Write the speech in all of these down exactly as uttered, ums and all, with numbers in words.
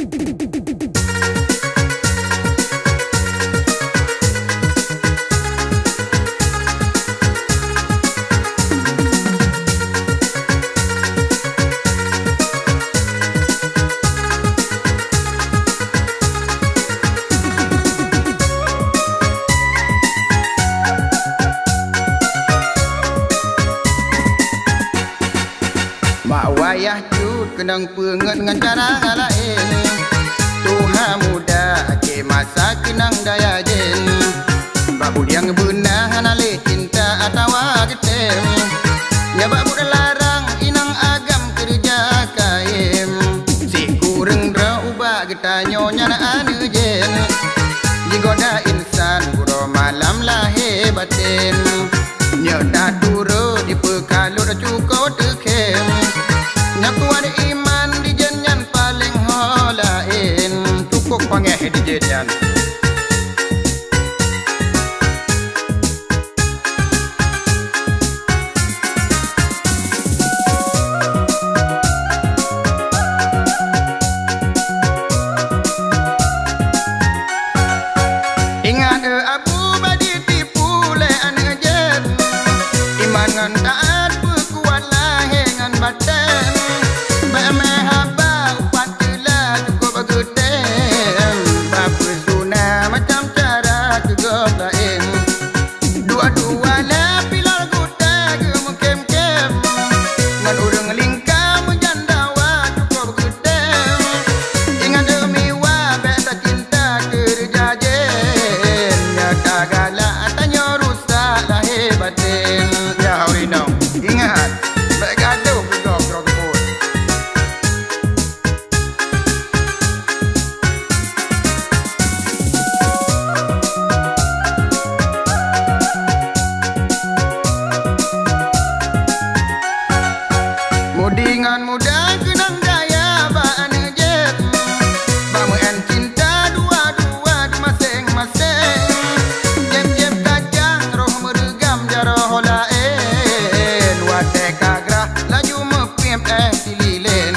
Mak wayah cut keunong peungeut ngon cara laén. Tuha muda akhé masa keunong daya jén. Bak budiang beuna hana lé cinta atawa geutem. Nyoe bak buet larang inong agam keureuja kaém. Sikureueng droe ubak geutanyoe nyan aneuk jén. Jigoda insan buroe malam lahé batén. Nyoe na turot dipeukalot cuko teukhém. Nyoe kuat iman di jén nyan paléng ho laén. Cukup pangéh di jén nyan. Ingat, eh, Abu badi tipu lé aneuk jén. Iman ngon taat peukuat lahé ngon batén. Bèk meuhaba upat teulah cukup geutem. Bapeusuna macam cara keu gob laén. Dua-dua lé pilol gutée geumeukhém-khém. Ngon ureueng lingka meujan dawa cukup geutem. Ingat deumiwa bèk tacinta keureuja jén. Nyata galak tanyoe rusak lahé batén. Ya, Hau Rinong, ingat, bèk gadôh keu gob droe geupôt. Mudi ngon muda keunong gaya bak aneuk jén. Bak meu'en cinta dua-dua di maséng-maséng. Jieb-jieb kacang roh meureugam jaroe laén. Watèe ka grah laju meupiep éh sililén.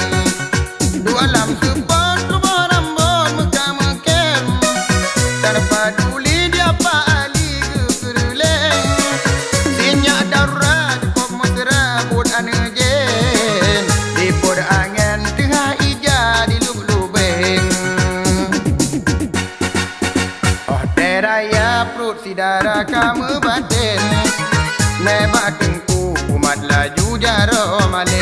Dua lam seupôt tuboh rambôt meuka-meukhém. Tan paduli di apa ahli geukeureuléng. Sinyak darurat kok mesra buet aneuk jén. Di pot angén teungoh ija di lub-lubeng. Oh, tée raya pruet si dara ka meubatén. Nibak teungku umat laju jaroe malém.